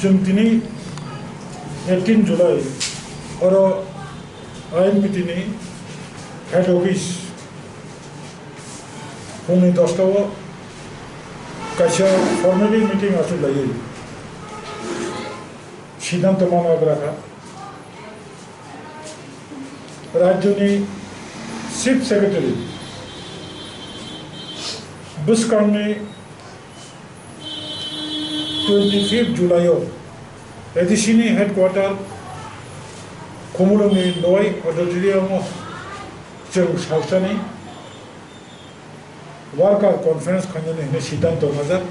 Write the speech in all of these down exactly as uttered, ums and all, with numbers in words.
Chwng tini eighteen July oro I N P T ni head office phungni dosta o kaisa formally meeting achuk laiwi siddhanto manna gra kha. Rajyoni Chief Secretary bwskangni twenty fifth July o A D C ni headquarter Khumulwngni Noi Auditorium o chwng salsani worker conference khainani hwnwi siddhanto najak.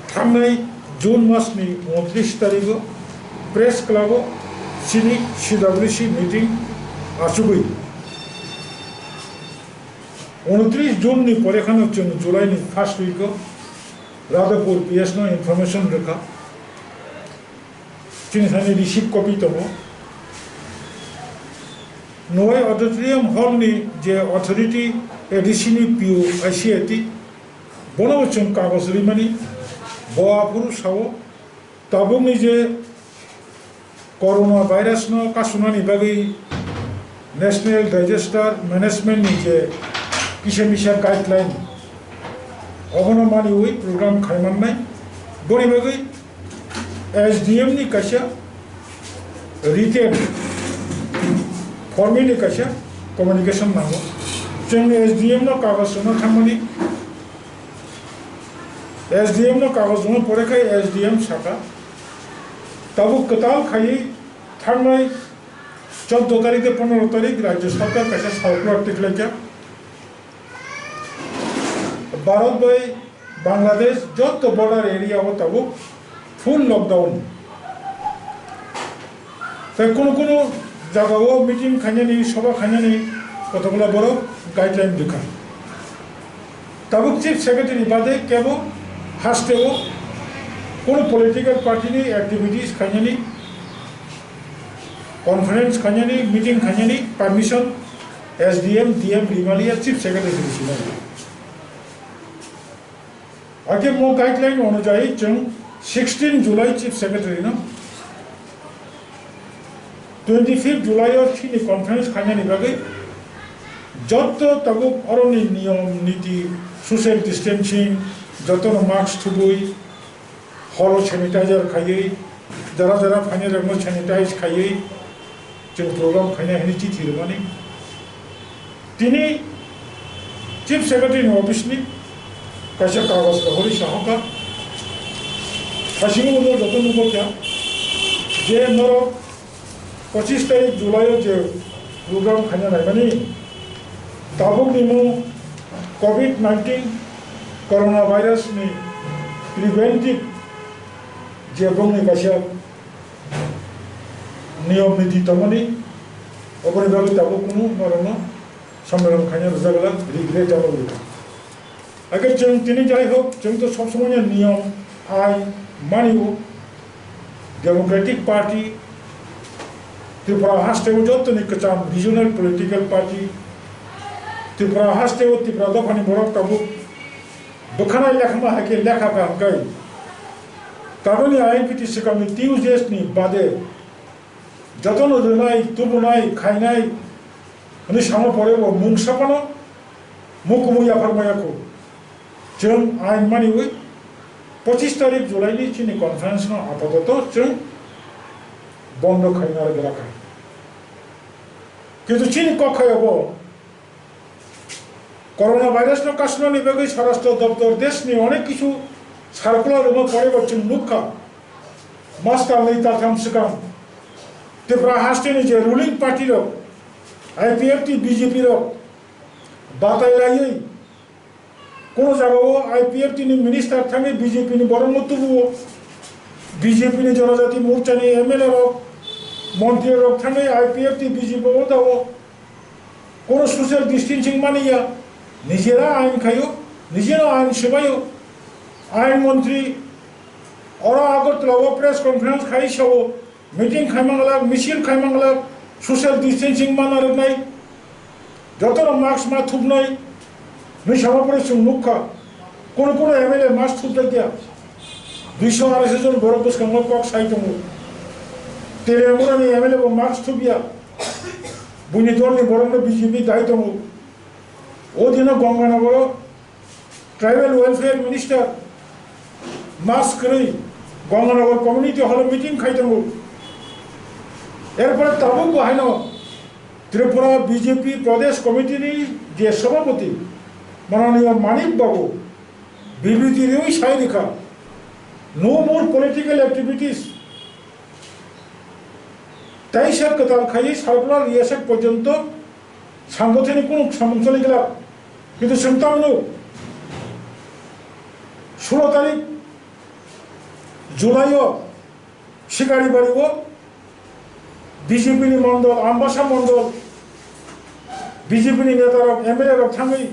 Thangnai June masni untris tarigo Press Club o chini C W C meeting achugwi. Untris June ni pore kheno chwng July ni first week o Radhapur P S no information rwkha. Chini thani receipt copy tongo. Noi Auditorium Hall ni je authority A D C ni P O I C A T, bono bo chwng kagoj rimani, bo aphuru sao, tabukni je corona virus no kasunani bagwi National Disaster Management ni je kisa misa guideline, obono maniwi program khaimannai, boni bagwi S D M ni kaisa written, formally kaisa communication nango. Chwng S D M no kagoj rwna thangmani, S D M no kagoj rwna pore khai S D M saka, tabuk kwtal khaiwi thangnai chordo tarik tei pondro tarik Rajya Sarkar kaisa circular tikhlaikha. Bharat bai Bangladesh joto border area o tabuk full lockdown. Tei kunu kunu jagao meeting khainani, soba khainani kotokla borok guideline rwkha. Tabuk Chief Secretary bade kebo hasteo kunu political party ni activities khainani, conference khainani, meeting khainani permission S D M, D M rimaliya, Chief Secretary sinai. Ake mo guideline onujayi chwng sixteen July Chief Secretary no twenty fifth July o chini conference khainani bagwi jotto tabuk oroni niyom niti, social distancing, jotono mask thubui, holo sanitizer khaiwi, jara jara phainai rokno sanitize khaiwi, chwng program khainai hwnwi chithi rwmani. Tini Chief Secretary ni office ni kaisa kagoj kahori sahokha. Hasini ulo joto nukokya je norok pochis tarik July o je program khaina naimani, tabuk ni mung covid nineteen coronavirus ni preventive je bongni kaisa niyom niti tongmani, oboni bagwi tabuk kunu norokno samrang khaina rwjagala regret jalo wngkha. Ake chwng tini jai hok, chwng to sob somoi niyom, ain manio. Democratic Party, Tripura hasteo jottoni kwcham regional political party, Tripura hasteo Tripura dophani borok tabuk bwkhanai lekhama hai khe lekha kaham kai. Tabukni I N P T swkangni Tuesdays ni bade jotono rwnai, tubunai, khainai hwnwi sama pore bo mungsa phano mukumu yaphar maya kho. Chwng ain maniwi pochis tarik July ni chini conference no apatoto chwng bondo khaina rwgwlakha. Kintu chini kok khayo bo coronavirus no kasnani bagwi Swarashtra Doptor deshni onek kichu circular rwma pore bo chwng nukha. Mas talnwi taltham swkang Tripura hasteni je ruling party rok, I P F T, B J P rok batai laiwi kono jagao I P F T ni minister thangwi B J P ni borokno tubuo, B J P ni Jonojati Morcha ni M L A rok, montri rok thangwi I P F T, B J P o dao. Kono social distancing mani ya, nijera ain khayo, nijera ain swbaio. Ain montri oro Agartala o press conference khai sao, meeting khai manglak, misil khai manglak, social distancing mana rwnai, jotono mask ma thupnai, nwi sama pore chwng nukha, kono kono M L A mask thupjak ya. Duiso arai jon borok bwskango kok sai tongo. Teliamura ni M L A bo mask thubya. Buini dol ni borok no B J P dai tongo. O dino Ganganagar o Tribal Welfare Minister mask kwrwi Ganganagar Community Hall o meeting khai tongo. Erpore tabuk bo haino Tripura B J P Pradesh Committee ni je Sabhapati Mananiya Manik Babu bibriti riwi sai rikha, "No more political activities." Teisa kwtal khaiwi circular riyasek porjonto sangothenni kunu samung choli glak. Kintu chwng tamo nugo, sulo tarik July o Sikaribari o B J P ni mondol, Ambasa mondol, B J P ni neta rok, M L A rok thangwi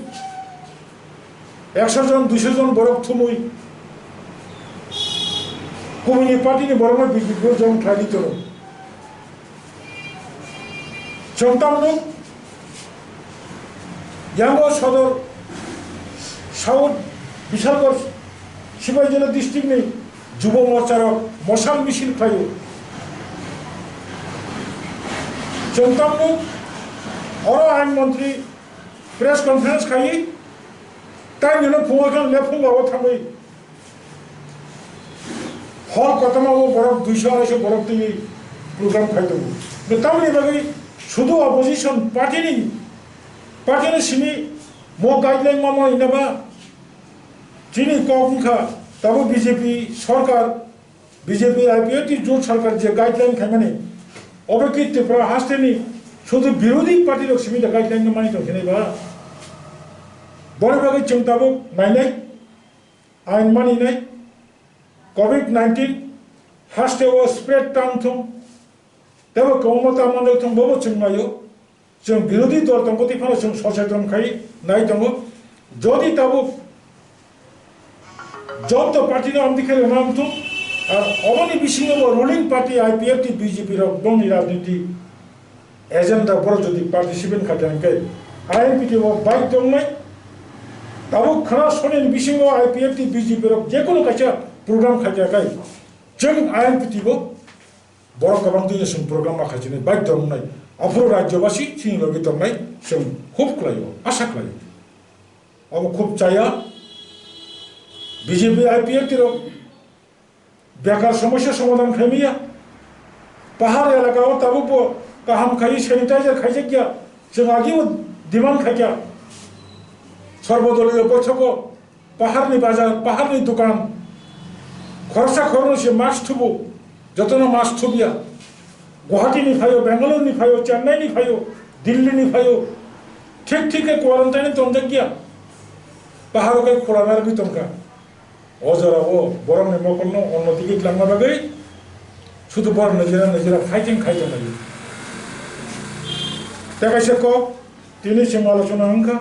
ekso jon, duiso jon borok thumwi kubuni party ni borok no B J P o join khlai di tono. Chwng tamo nugo, yango Sodor South Bishalgarh Sipaijala district ni Jubo Morcha rok mosal misil khlaio. Chwng tamo nugo, oro ain montri press conference khaiwi, tai nino phungo khe lephungo o thangwi hall kotorma o borok duiso arai so borok twi program khai tongo. Tamoni bagwi sudu opposition party ni, party ni simi mo guideline ma mano hinba chini kok wngkha tabo B J P sarkar, B J P I P F T jot sarkar je guideline khaimani, obo ki Tripura haste ni sudu birodhi party rok simi da guideline no mani tong khe nai ba? Boni bagwi chwng tabuk nainai, ain maninai, covid nineteen haste o spread tang thung, tebo kwbangma tang manjak thung, bobo chwng naio. Chwng birodhi dol tongkha tei phano chwng soseton khai nai tongo. Jodi tabuk joto party no amtwi khe rwna wngthung, ar oboni bisingo bo ruling party I P F T B J P rok bongni rajniti agenda borok jodi participate khaikha hwnkhe I N P T bo baidhyo wngnai. Tabuk khwna sonini bisingo I P F T B J P rok jekunu kaisa program khaikha khai chwng I N P T bo borok kwbang twi chwng program ma khaichinai baidhyo wngnai. Aphuru rajyobasi chini logi tongnai chwng hope khlaio, asa khlaio. Abo khub chaya. B J P I P F T rok bekar somosya somadhan khaimaya. Pahar elaka o tabuk bo kaham khai sanitizer khaijakya. Chwng agio demand khaikha. Sorbodoliyo boithogo paharni bazar, paharni dukan, khoroksa khoroknwi se mask thubu, jotono mask thubya. Guwahati ni phaio, Bangalore ni phaio, Chennai ni phaio, Delhi ni phaio, thik thik khe quarantine ni tongjak ya. Paharo khe khula narwgwi tongkha. O jora o borok ni mokol no onno digi twlangna bagwi sudu borok nijera nijera fighting khai tonglaio. Tei kaisa kok tini chwng alochona wngkha.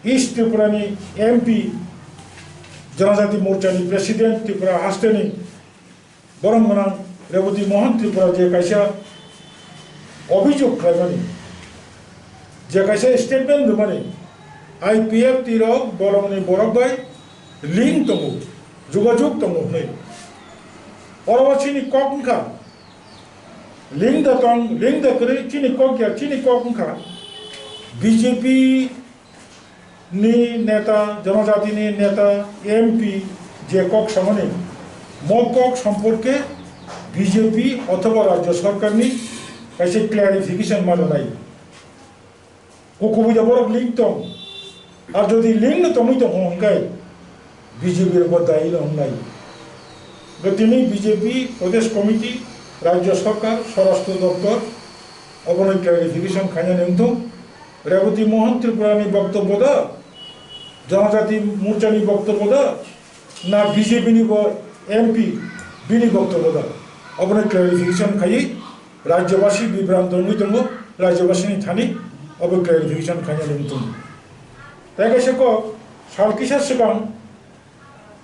East Tripura ni M P, Janajati Morcha ni President, Tripura haste ni borok gwnang Reboti Mohan Tripura je kaisa obhijog khlaimani, je kaisa statement rwmani, I P F T rok bolongni borok bai link tongo, jogajog tongo hwnwi. Oro o chini kok wngkha, link da tong, link da kwrwi, chini kok ya, chini kok wngkha B J P ni neta, Janajati ni neta, M P je kok samani, mo kok somporke B J P othoba rajyo sorkar ni kaisa clarification ma rwnai. Kukubui da borok link tong. Ar jodi link no tongwi tong hwn hwnkhe B J P rok bo dayi no wngnai. Bo tini B J P Pradesh Committee, Rajya Sarkar, Swarashtra Doptor obono clarification khainani wngthung. Reboti Mohan Tripura ni boktobbo da, Janajati Morcha ni boktobbo da, na B J P ni bo M P bini boktobbo da, obono clarification khaiwi Rajyabasi bibranto wngwi tongo, Rajyabasini thani obo clarification khaina wngwi tongo. Tei kaisa kok, sal kisa swkang,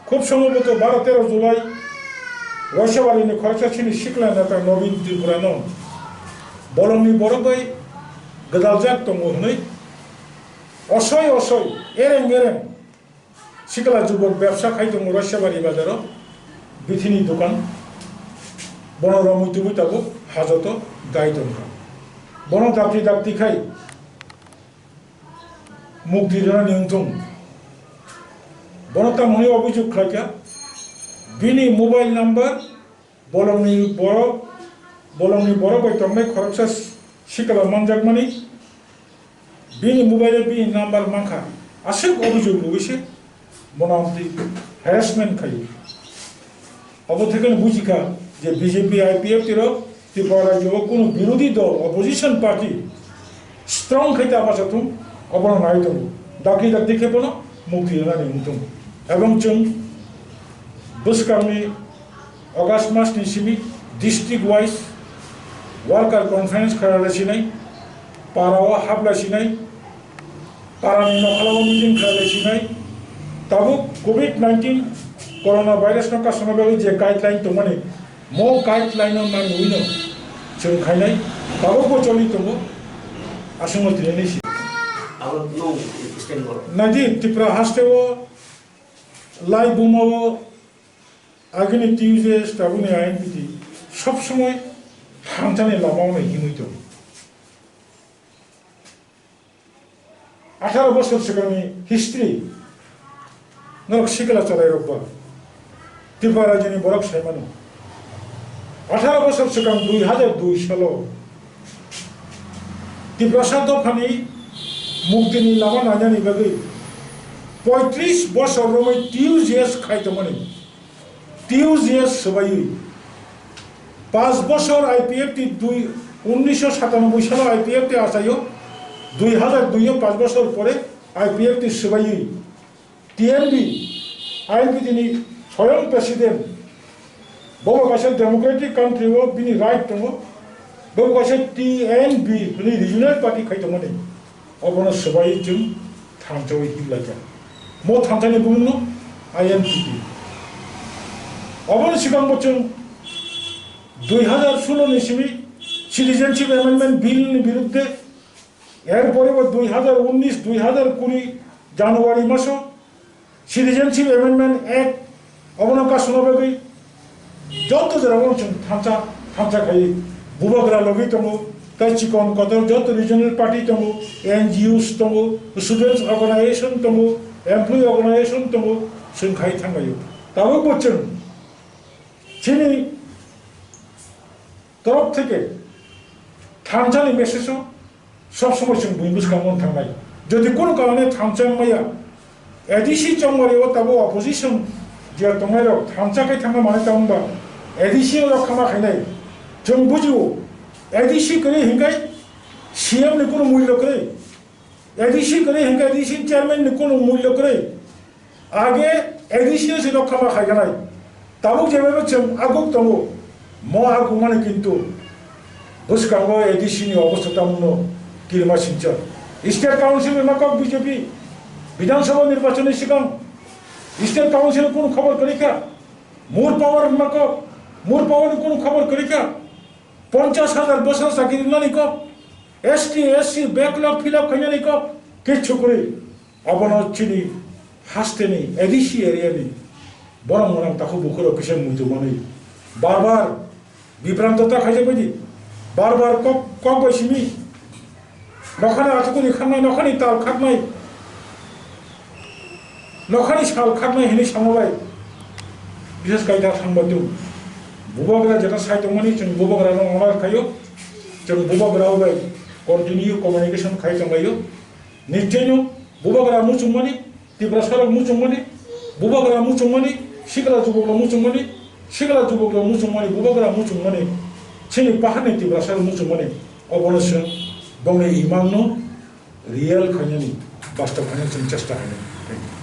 khub somboboto baro tero July, Roisabari ni khoroksa chini sikla neta Nobin Tripura no bolongni borok bai gwdaljak tongo hwnwi osoi osoi, ereng ereng, Sikla jubok bebsa khai tongo Roisabari bazaro, bithini dokan. Bono romwi tubui tabuk hajoto dai tongkha. Bono dakti dakti khai mukti rwnani wngthung. Bono tamo hwnwi obhijog khlaikha, bini mobile number bolongni borok, bolongni borok bai tongnai khoroksa sikla manjakmani, bini mobile-o bini number mankha, aswk obhijog rwui se bono amtwi harassment khaio. Obo thekeno bujikha je B J P I P F T rok Tripura rajyo o kunu birodhi dol, opposition party, strong khai ta bacha thung, obono nai tongo. Dakti dakti khe bono mukti rwnani wng tongo. Ebong chwng bwskangni August mas ni simi district wise worker conference khlai sinai, para o hap lai sinai, para ni nokhala o meeting khlai lai sinai. Tabuk covid nineteen corona virus no kasuna bagwi je guideline tongmani, mo guideline no nangwi no chwng khainai, tabuk bo choli tongo, aswk no tini si. Abo no Christian borok. Naidi Tripura haste o lai buma o agini T U J S tabukni I N P T sob somoi thansa ni lama o no himwi tongo. Atharo bosor swkangni history norok sikla chwrairok ba Tripura rajyoni borok sai mano. Atharo bosor swkang dui hajar dui salo Tiprasa dophani muktini lama nainani bagwi poitris bosor romwi T U J S khai tongmani. T U J S swbaiwi panch bosor I P F T dui, unnisho satanoboi salo I P F T achaio, dui hajar dui o panch bosor pore I P F T swbaiwi T N B, I N P T ni soyong president, bobo kaisa democratic country o bini right tongo, bobo kaisa T N B hwnwi regional party khai tongmani. Obono swbai chwng thansawi himlaikha. Mo thansani bumungno I N P T. Oboni swkangbo chwng dui hajar solo ni simi Citizenship Amendment Bill ni birudde, er pore bo dui hajar unnish, dui hajar kuri January maso Citizenship Amendment Act, obono kasuna bagwi joto jora o chwng thansa, thansa khai bubagra logi tongo, tai chikon kotor joto regional party tongo, N G Os tongo, students organization tongo, employee organization tongo, chwng khai thanglaio. Tabuk bo chwng chini torop theke thansani message o sob somoi chwng buini bwskango wng thangnai. Jodi kunu karone thansa wng maya, A D C chongmari o tabuk opposition je tongnai rok thansa khe thangma manwi tamo wngba A D C o rok khama khainai. Chwng bujio, A D C kwrwi hinkhai C M ni kunu mullo kwrwi. A D C kwrwi hinkhai A D C chairman ni kunu mullo kwrwi. Age A D C no se rok khama khaiganai. Tabuk jeba chwng aguk tongo. Mo aguk mani kintu bwskango A D C ni obostha tamungno kirima sincha. State Council ni makok B J P, Bidhan Sabha nirbachon ni sikang State Council kunu khobor kwrwi kha. More power ni makok, more power ni kunu khobor kwrwi kha. Ponchas hajar bwswk chakiri nani kok, S T, S C backlog fill up khainani kok, kichu kwrwi. Abono chini hasteni A D C area ni borok mwnang takhuk bukhurok kisa muitu manwi bar bar bibranto ta khaijak baidi, bar bar kok, kok bai simi nokhani atukuni khaknai, nokhani tal khaknai, nokhani sal khaknai hinwi samo bai. Bises kaida thangba tu bubagra jeta sai tongmani chwng bubagrano honor khaio, chwng bubagra bai continue communication khai tonglaio. Nicheno bubagra muchungmani, Tiprasarok muchungmani, bubagra muchungmani, sikla jubokno muchungmani, sikla jubokno muchungmani, bubagra muchungmani, chini paharni Tiprasarok muchungmani, obono chwng bongni imangno real khainani, bastw khainani chwng chesta khainani.